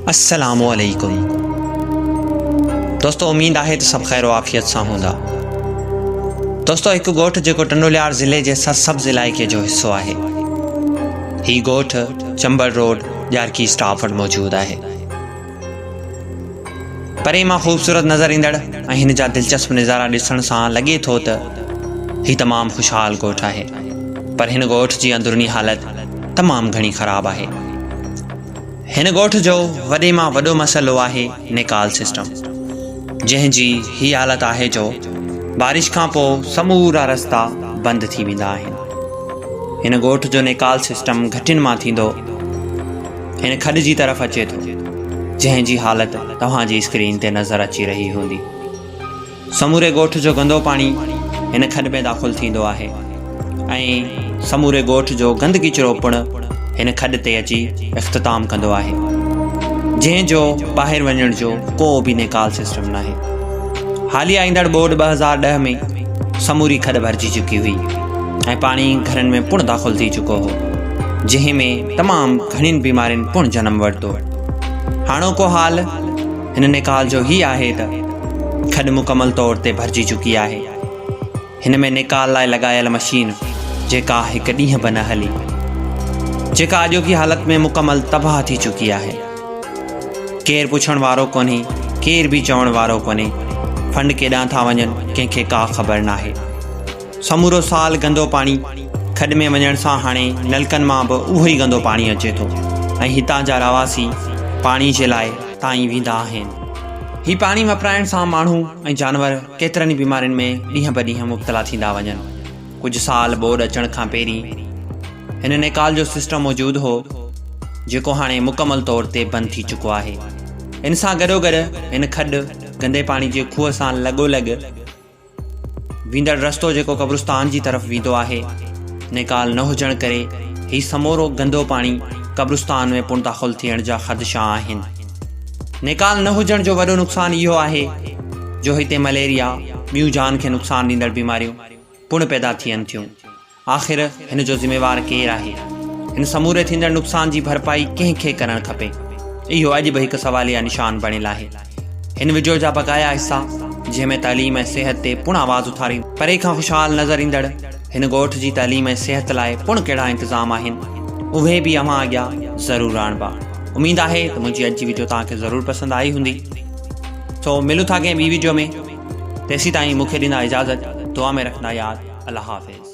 السلام عليڪم دوستو اميد آهي ته سڀ خير و عافيت سان هوندا دوستو هڪ ڳوٺ جيڪو ٽنڊوليار ضلعي جي سرسبز علائقي جو حصو آهي هي ڳوٺ چمبڙ روڊ ڄارڪي اسٽاپ وٽ موجود آهي پري مان خوبصورت نظر ايندڙ ۽ هن جا دلچسپ نظارا ڏسڻ سان لڳي ٿو ته هي تمام خوشحال ڳوٺ آهي پر هن ڳوٺ جي اندروني حالت تمام گهڻي خراب آهي هن ڳوٺ جو وڏي مان وڏو مسئلو آهي نيڪال سسٽم جنهن جي هي حالت آهي جو بارش کان پوء سمورا رستا بند ٿي ويندا آهن. هن ڳوٺ جو نيڪال سسٽم گهٽين مان ٿيندو هن کڏ جي طرف اچي ٿو جنهن جي حالت توهان جي اسڪرين تي نظر اچي رهي هوندي. سموري ڳوٺ جو گندو پاڻي هن کڏ ۾ داخل ٿيندو آهي ۽ سموري ڳوٺ جو گند ڪچرو پڻ هن کڏ تي اچي اختتام ڪندو آهي جنهن جو ٻاهر وڃڻ جو ڪو به نيڪال سسٽم ناهي. حاليه ايندڙ ٻوڏ 2010 ۾ سموري کڏ ڀرجي چڪي هئي ۽ پاڻي گهرن ۾ پڻ داخل ٿي چڪو هو جنهن ۾ تمام گهڻين بيمارين پڻ جنم ورتو. هاڻوڪو حال هن نيڪال جو هي آهي ته کڏ مڪمل طور تي ڀرجي چڪي آهي. هن ۾ نيڪال لاء لڳايل مشين جيڪا هڪ ڏينهن به نه هلي. جيڪا اڄوڪي حالت ۾ مڪمل تباهه ٿي چڪي آهي. ڪير پڇڻ وارو ڪونهي، ڪير به چوڻ وارو ڪونهي. فنڊ ڪيڏانهن ٿا وڃن ڪنهن کي ڪا خبر ناهي. سمورو سال گندو پاڻي کڏ ۾ وڃڻ سان هاڻي نلڪن مان به اهو ئي گندو پاڻي اچي ٿو ۽ هتان جا رهواسي پاڻي جي لاء تائين ويندا آهن. هي پاڻي وپرائڻ سان ماڻهو ۽ جانور ڪيترن ئي بيمارين ۾ ڏينهن به ڏينهن مبتلا ٿيندا وڃن. ڪجهه سال ٻوڏ اچڻ کان پهرين هن نيڪال جو سسٽم موجود هو جيڪو هاڻي مڪمل طور تي بند ٿي چڪو آهي. ان سان گڏوگڏ هن کڏ گندي پاڻي جي کوهه سان لڳولڳ ويندڙ رستو جيڪو قبرستان جي طرف ويندو آهي، نيڪال نه هجڻ ڪري هي سمورو گندو پاڻي قبرستان ۾ پڻ داخل ٿيڻ جا خدشا آهن. نيڪال نه هجڻ جو وڏو نقصان اهو آهي جو هتي مليريا، ٻيون جان کي نقصان ڏيندڙ بيماريون پڻ پيدا ٿين ٿيون. آخر هن جو ذميوار ڪير آهي؟ هن سموري ٿيندڙ نقصان جي ڀرپائي ڪنهن کي ڪرڻ کپي؟ اهو اڄ به هڪ سواليه نشان بڻيل آهي. هن وڊيو جا بقايا حصا جنهن ۾ تعليم ۽ صحت تي پڻ آواز اٿاريندي پري کان خوشحال نظر ايندڙ هن ڳوٺ جي تعليم ۽ صحت لاء پڻ ڪهڙا انتظام آهن اهي به اوهان اڳيان ضرور آڻبا. اميد آهي ته منهنجي اڄ جي وڊيو توهان کي ضرور پسند آئي هوندي. سو ملون ٿا ڪنهن ٻي وڊيو ۾ تيسيتائين مون کي ڏيندا اجازت دعا ۾ رکندا ياد الله حافظ.